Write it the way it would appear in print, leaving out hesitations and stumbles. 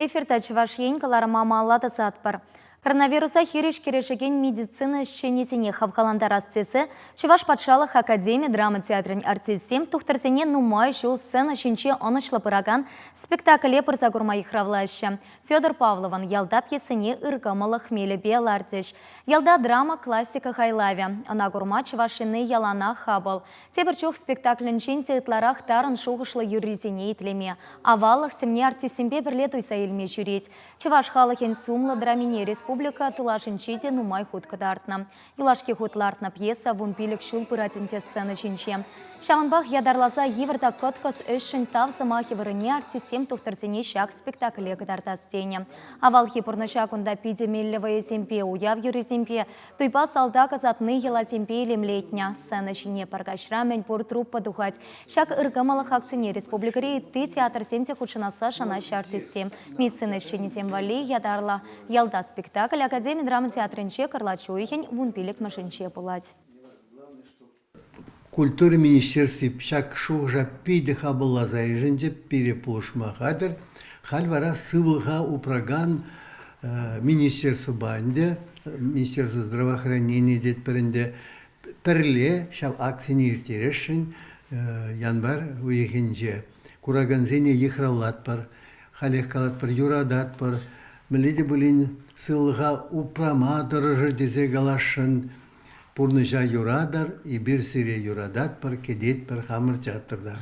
Эфирта Чӑваш Ен кӑларӑма малалла тӑсатпӑр. Коронавируса хирӗҫ кӗрешекен медицина ӗҫченӗсене хавхалантарас тесе Чӑваш патшалӑх академи драма театрӗн артисчӗсем тухтӑрсене нумай ҫул сцена ҫинче ӑнӑҫлӑ пыракан спектакле пырса курма йыхравлаҫҫӗ. Федор Павловӑн Ялта пьесине ыркӑмӑллӑх мелӗпе лартӗҫ. Ялта драма классика хайлавӗ. Ӑна курма чӑваш ҫынни яланах хапӑл. Тепӗр чух спектаклӗнчен те ытларах тарӑн шухӑшлӑ юррисене итлеме, аваллӑх сӗмне артистсемпе пӗрле туйса илме ҫӳрет. Чӑваш халӑхӗн сумлӑ драмине республика тулашӗнче те нумай хут кӑтартнӑ. Юлашки хут лартнӑ пьеса 15 ҫул пырать ӗнтӗ сцена ҫинче. Ҫавӑнпах ятарласа йывӑр та кӑткӑс ӗҫшӗн тав сӑмахӗ вырӑнне артистсем тухтӑрсене ҫак спектакле кӑтартас тенӗ. Авалхи пурнӑҫа кунта питӗ меллӗ вӑйӑсемпе, уяв юррисемпе, Туйпа салтак ӑсатни йӑласемпе илемлетнӗ. Сцена ҫине пӗр каҫра мӗнпур труппа тухать. Ҫак ыркӑмӑллӑх акцине республикӑри ытти театрсем те хутшӑнасса шанаҫҫӗ артистсем. Медицина ӗҫченӗсем валли ятарлӑ Ялта спектакль Академи драма театрӗнче кӑрлач уйӑхӗн вунпиллӗкмӗшӗнче пулать. Культура министерстви ҫак шухӑша питӗ хапӑлласа йышӑнчӗ, пире пулӑшма хатӗр. Халь вара сывлӑха упракан министерствӑпа ӗнтӗ, Министерство здравоохранения тетпӗр ӗнтӗ, пӗрле ҫав акцине ирттересшӗн январь уйӑхӗнче. Куракансене йыхравлатпӑр, халех калатпӑр, юрататпӑр, мӗнле те пулин сывлӑха упрама тӑрӑшӑр тесе каласшӑн. Пурнӑҫа юратӑр, эпир сире юрататпӑр, кӗтетпӗр хамӑр театрта.